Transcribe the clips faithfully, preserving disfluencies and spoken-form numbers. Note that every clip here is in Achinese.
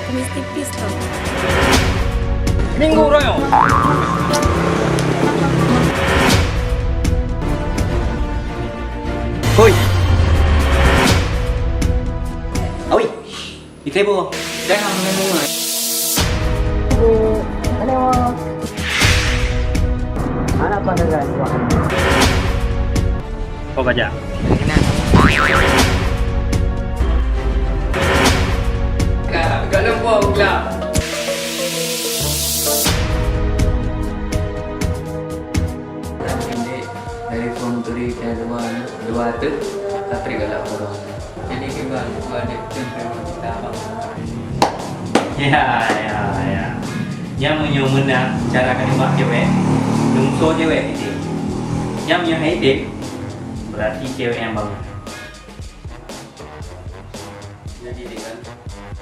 Tipis-tipis tau. Minggu royong. Hoi. Awi. Di table. Jangan menengok. Anak pandangan. Oh, baca. Kat, kat lempung pula. Dari phone turi ke dua, dua tu, tak teri galak orang. Jadi, kiban, kiban dia pun memang kita abang. Ya, ya, ya. Nyang meunyoe meunan cara ka nembak cewek, lungso cewek itu. Nyang meunyoe hai tip, berarti cewek nyang bangun. Jadi, dia kan,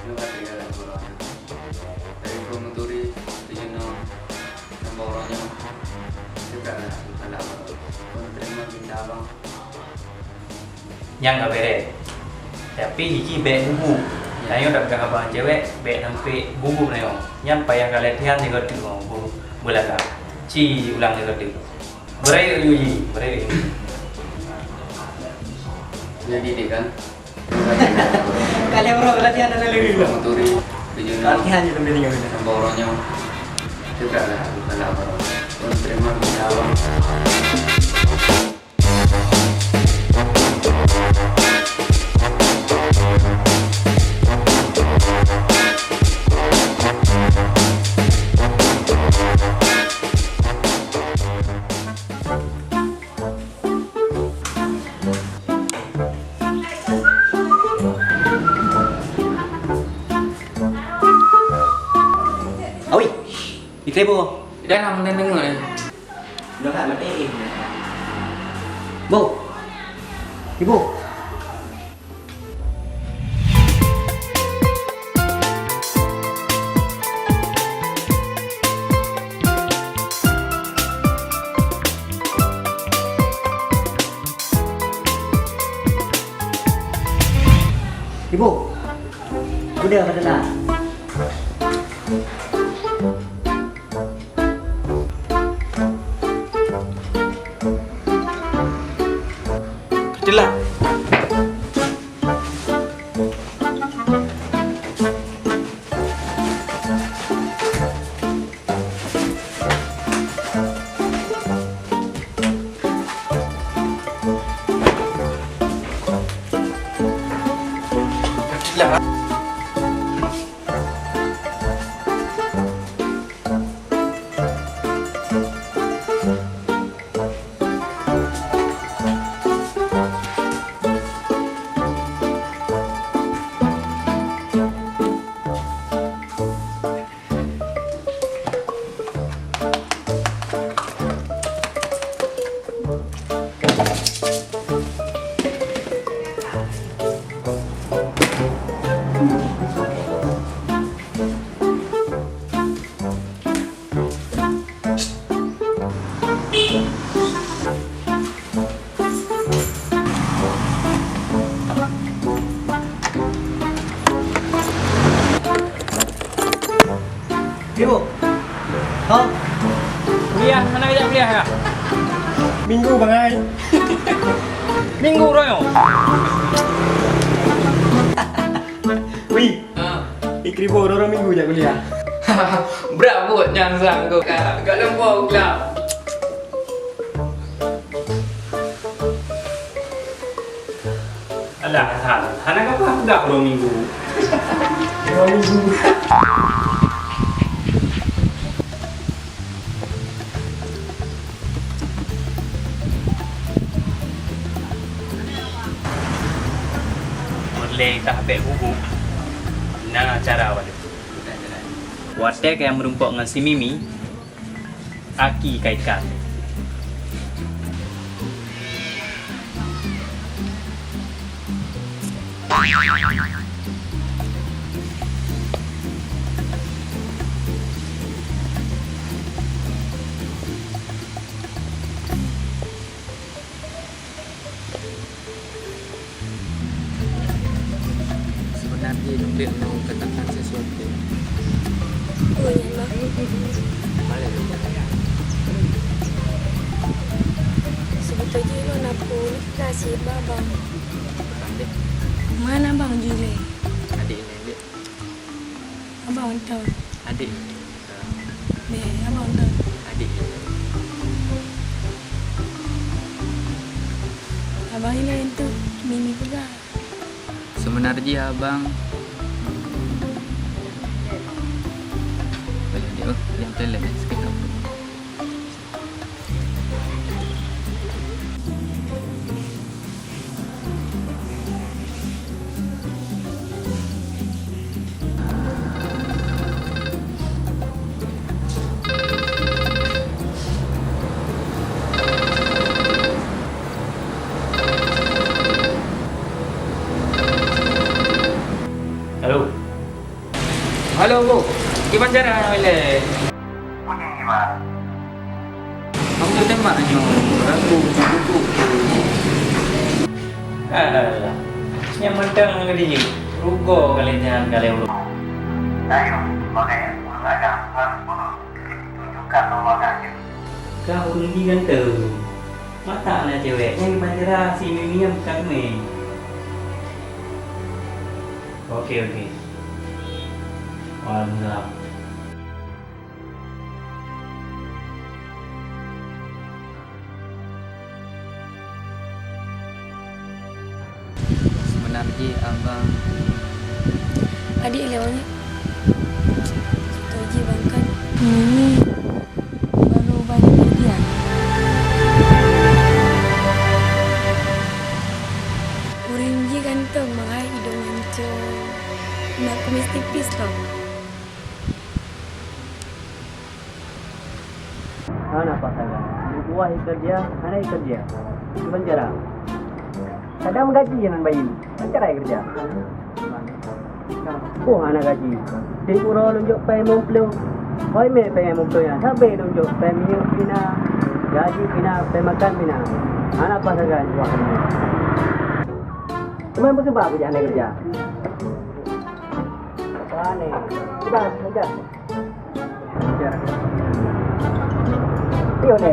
lu kata dia dalam Quran. Dari phone turi, tujuh nol, nombor orang nyawa. Dia tak nak, tak nak. Kau terima cinta abang. Nyang ka beres. Tapi hiji bèk gugup. Tanyoe tapeugah abang cewek, bèk sampai gugup tanyoe. Nyan payah ka latihan sigoe teuk ngon bu-, beulagak. Ci ulang sigoe teuk. Beurayek uji, beurayek uji. Jadi, dek kan? Kalian orang latihan dan lagi. Menturi, tujuh nol. Latihan je sampai tinggal. Sampai orang nyawa. Cakap lah, bukan lah orang. Terima kasih, abang. Awi, di table. Dah lah, mendeng-deng ni. Dah lah, mati. Bo. Ibu. Ibu. Udah, pada lah. Keutilak. Keutilak. Ibu. Hah? Kuliah, hana jak kuliah kah? Minggu, bangai. Minggu royong. Wi. Ha. Ikribo, dua minggu jak kuliah. Brat buet nyang sanggup. Ka, ka lempong glap. Alah, Hasan, hana kapah peugah dua minggu. Dua minggu. Meulée tah bék gugup, na cara wadôh. Watée kayang meurumpok ngon si Mimi, aki ka ikat. Sebenarnya, duek nyoe katakan sesuatu. Cit ba abang. Mana abang Jule? Adik ni, adik. Abang Anton. Adik. Ni, abang Anton. Adik. Abang ini untuk Mimi pegang. Sebenar jih abang. Boleh dia, oh, yang telan sikit apa? Halo. Halo, Bu. Kiban cara nyang ilée? Bunyi, Mak. Aku tembak nyoe, ragu, ragu. Alah, nyang mantong ngon dijih. Rugoe kali nyan kali ulôn. Ayo, pakai ureueng agam, ureueng peunuh. Tunjukkan bahwa kah ureueng jih ganteng. Mata na cewek, nyang dipanjara si Mimi nyang bukan main. Oke, oke. Waalaikumsalam. Sebenar jih abang. Adik lewat ni. Tahu jih bang kan. Ini baru banyak dia. Ureueng jih ganteng, mahai idong mancung. Nak kumis tipis tau. Hana pasangan. Buah ikerja, hana ikerja. Cuman jarang. Kadang gaji nan bayi. Kan cara ikerja. Oh, hana gaji. Tiep uroe lôn jok pèng limong ploh. Hoi mé pèng limong ploh nyan. Sabe lôn jok pèng minyeuk pina. Gaji pina, pèng makan pina. Hana pasangan buah kami. Cuma beusabab keu hana kerja. Wah, ni. Sudah, sudah. Iya, ni.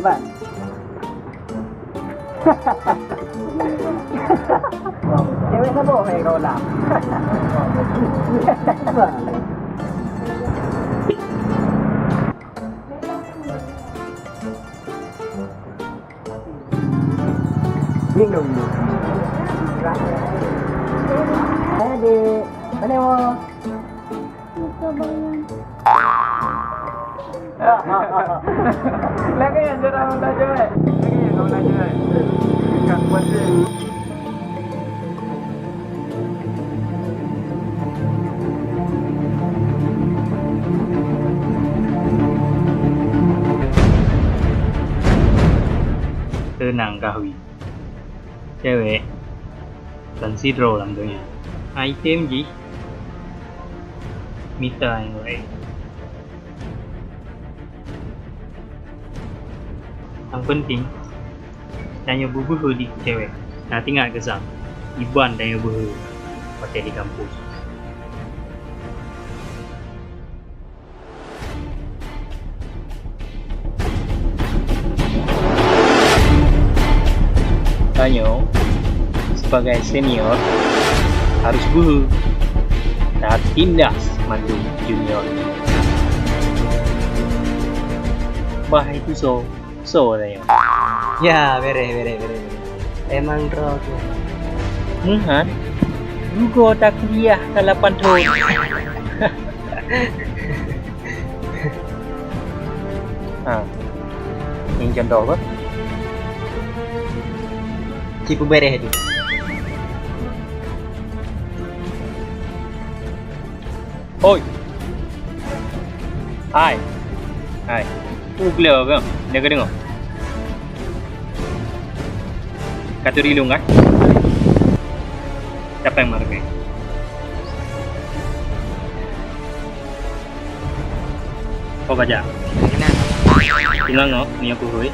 Iban. Cewek saboh hai kau lah. Iban. Bingung. Eh, Dek. Mana mau? Lagi yang cerah orang tua cewek. Lagi yang orang tua cewek. Ikan kuat tu. Teunang, Kahwi. Cewek kon sidroe lam donya. Item jih mita nyang laén. Nyang penting, tanyoe beubeuhe di cewek. Na teuingat keu sang, Iban tanyoe beuhe watèe di kampus. Tanyoe sebagai senior harus beuhe tatindas mandum junior. Bah itu so, so tanyoe. Ya, bereh, bereh, bereh, bereh. Emang droe tu. Meuhan, rugoe takuliah ka lapan thon. Ha. Nyan contoh apa? Ci peubereh tu. Oi. Hai. Hai. Peue gleh kah? Jaga deungoe. Ka turi lôn kan? Siapa yang marah? Kau baca. Ingat ngok, ni aku hui.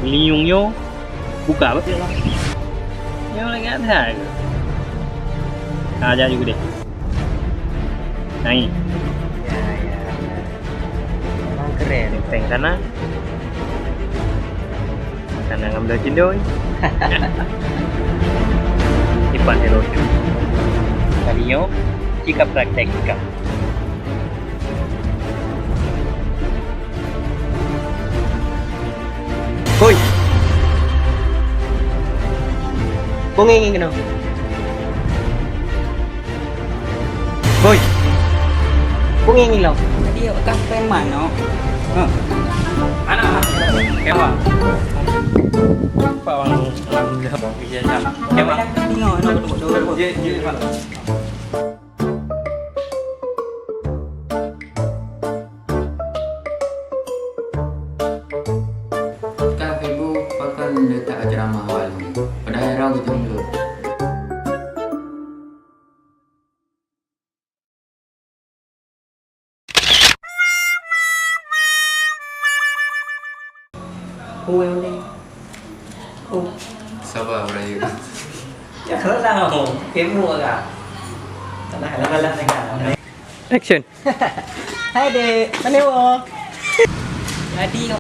Liung yo. Buka apa? Yang lagi ada. Aja juga deh. Naik. Ya, ya, ya. Orang Keren, keren sana. Sana ngambil cindoi. Ipan di lucu. Tadi nyo, jika praktek ikan. Hoi! Bungeng ngieng keunoe. Hoi! Bungeng ngieng lom. Jadi, awak kah preman, no? Huh. Anak, kewah. Pak Wang, Wang, Wang, Wang, Kewah. Tengok, no, betul, betul, betul. Ye, ye, Pak. Ka ibu pakon letak ceramah awak lom. Padahai rau geujomblo. Ui, ui. Oh. Sabar, Rayu. Ya, kalau tahu, kemu agak. Tak nak, tak nak, tak nak. Action. Hai, Dek. Mana awak? Tadi